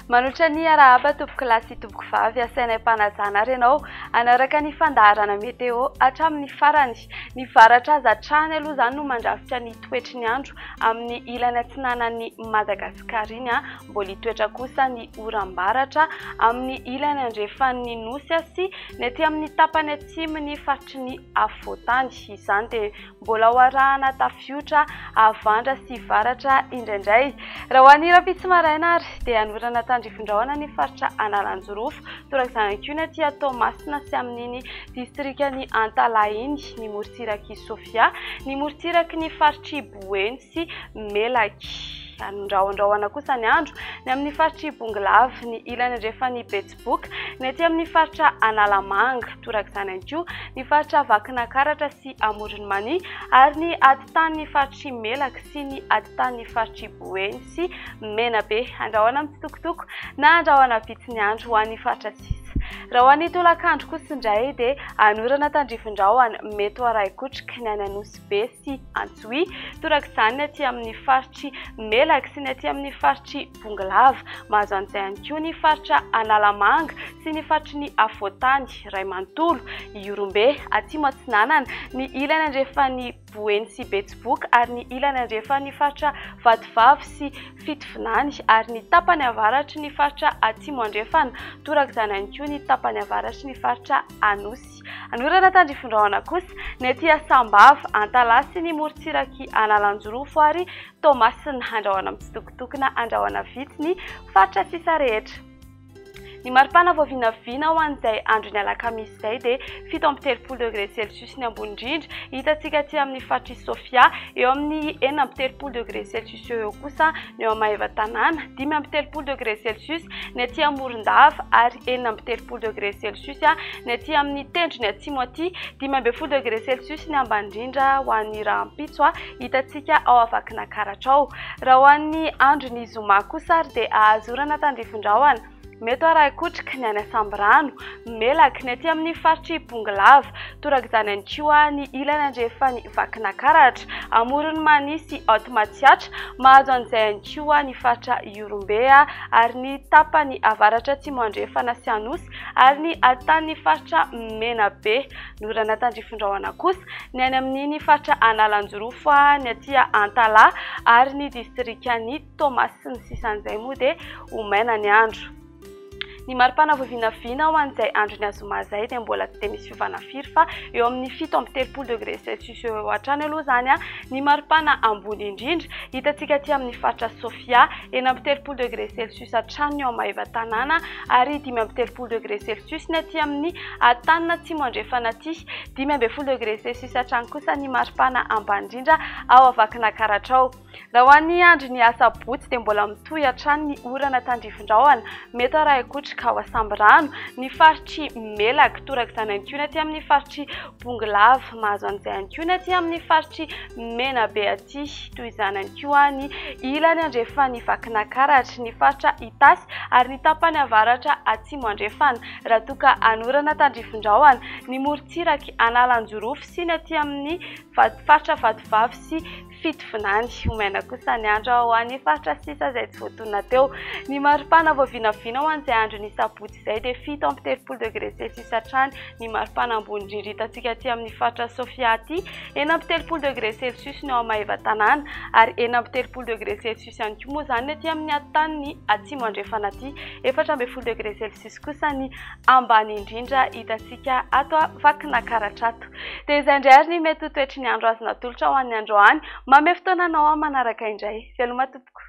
Manolotra ny arahaba tompokolahy sy tompokovavy, asainay mpanajana ary ianao hanaraka ny fandaharana météo hatramin'ny farany. Ny varatra aza hatrany aloha izany no mandrafitra ny toetry ny andro amin'ny ilany atsinanan'i Madagasikara iny. Mbola hitoetra kosa ny oram-baratra amin'ny ilany andrefan'ny Nosy sy ny aty amin'ny tapany atsimon'ny faritry ny afovoantany. Izany dia Mbola ho arahana tafiotra havandra sy varatra indraindray. Raha ho an'ny rahampitso maraina ary dia hanorana tandrifin-drahona ny faritra Analanjirofo, torak'izany ihany koa ny aty Toamasina sy amin'iny distrikan'i Antalaha iny, ny morontsirak'i Sofia, ny morontsiraky ny faritr'i Boeny sy Melaky. Hanondrahondrahona kosa ny andro ny amin'ny faritr'i Bongolava, ny ilany andrefan'i Betsiboka, ny aty amin'ny faritra Analamanga, torak'izany ihany koa ny faritra Vakinakaratra sy Amoron'i Mania ary ny atitanin'ny faritr'i Melaky sy ny atitanin'ny faritr'i Boeny sy Menabe. Andrahona mitsitokotoko na andrahona vitsy ny andro ho an'ny faritra sisa. Raha ho an'ny tolakandro kosa indray dia hanorana tandrifin-drahona mety ho arahi-kotroka ny any Anosibe sy Antsohihy, torak'izany ny aty amin'ny faritr'i Melaky sy ny aty amin'ny faritr'i Bongolava. Mahazo an'izay ihany koa ny faritra Analamanga sy ny faritry ny afovoantany iray manontolo, Ihorombe, Atsimo Atsinanana, ny ilany andrefan'i Boeny sy Betsiboka ary ny ilany andrefan'ny faritra Vatovavy sy Fitovinany ary ny tapany avaratry ny faritra Atsimo Andrefana, torak'izany ihany koa ny tapany avaratry ny faritra Anosy. Anorana tandrifindrahona kosa ny aty Sambava, Antalaha sy ny morontsirak'i Analanjirofo ary Toamasina. Andrahona mitsitokotoko na andrahona vitsy ny faritra sisa rehetra. Ny maripana vao vinavina ho an'izay andron'ny alakamisy izay dia 37 degré celsius ny ambony indrindra hitantsika aty amin'ny faritr'i Sofia, eo amin'ny 36 degré celsius eo eo kosa ny eo Maevatanàna, 35 degré celsius ny aty Morondava ary 36 degré celsius ny aty amin'ny tendrony atsimo aty, 15 degré celsius ny ambany indrindra ho an'ny rahampitso hitantsika ao Vakinankaratra ao. Raha ho an'ny andron'ny zoma kosa ary dia hahazo orana tandrifin-drahona. Mety ho arahin-kotroka ny any Sambirano, Melaky, ny aty amin'ny faritr'i Bongolava. Torak'izany ihany koa ny ilany andrefan'i Vakinakaratra, Amoron'i Mania sy Haute Matsiatra. Mahazo an'izay ihany koa ny faritra Ihorombe ary ny tapany avaratra atsimo andrefana sy Anosy ary ny atanin'ny faritra Menabe. Ny orana tandrifin-drahona kosa ny any amin'iny faritra Analanjirofo, ny aty Antalaha ary ny distrikan'i Toamasina sy ny sisa an'izay moa dia ho maina ny andro. Ny maripana vao vinavina ho an'izay andron'ny azoma izay dia mbola tsy dia misy fiovana firy fa eo amin'ny 37 degré celsius eo eo hatrany aloha izany ny maripana ambony indrindra hitantsika aty amin'ny faritra Sofia, 36 degré celsius hatrany ny ao Maevatanàna ary 35 degré celsius ny aty amin'ny Antanina Atsimo Andrefana aty. 15 degré celsius hatrany kosa ny maripana ambany indrindra ao Vakinankaratra ao. Raha ho an'ny andron'ny asabotsy dia mbola mitohy hatrany ny orana tandrifin-drahona, mety arahin-kotroka ao Sambirano, ny faritr'i Melaky, torak'izany ihany koa ny aty amin'ny faritr'i Bongolava, mahazo an'izay ihany koa ny aty amin'ny faritr'i Menabe aty, toy izany ihany koa ny ilany andrefan'i Vakinakaratra, ny faritra Itasy ary ny tapany avaratra atsimo andrefana, raha toa ka hanorana tandrifin-drahona, ny morontsirak'i Analanjirofo sy ny aty amin'ny faritra Vatovavy sy Fitovinany. Ho maina kosa ny andro ho an'ny faritra sisa izay tsy voatonona teo. Ny maripana vao vinavina ho an'izay andron'ny sabotsy izay dia 37 degré celsius hatrany ny maripana ambony indrindra hitantsika aty amin'ny faritra Sofia aty, 36 degré celsius ny ao Maevatanàna ary 36 degré celsius ihany koa moa izany ny aty amin'ny atin'ny atsimo andrefana aty, 14 degré celsius kosa ny ambany indrindra hitantsika ato Vakinakaratra ato. Dia izay indray ary ny mety ho toetry ny andro azo natolotra ho an'ny androany. Manome fotoana anao aho manaraka indray. Veloma tompoko.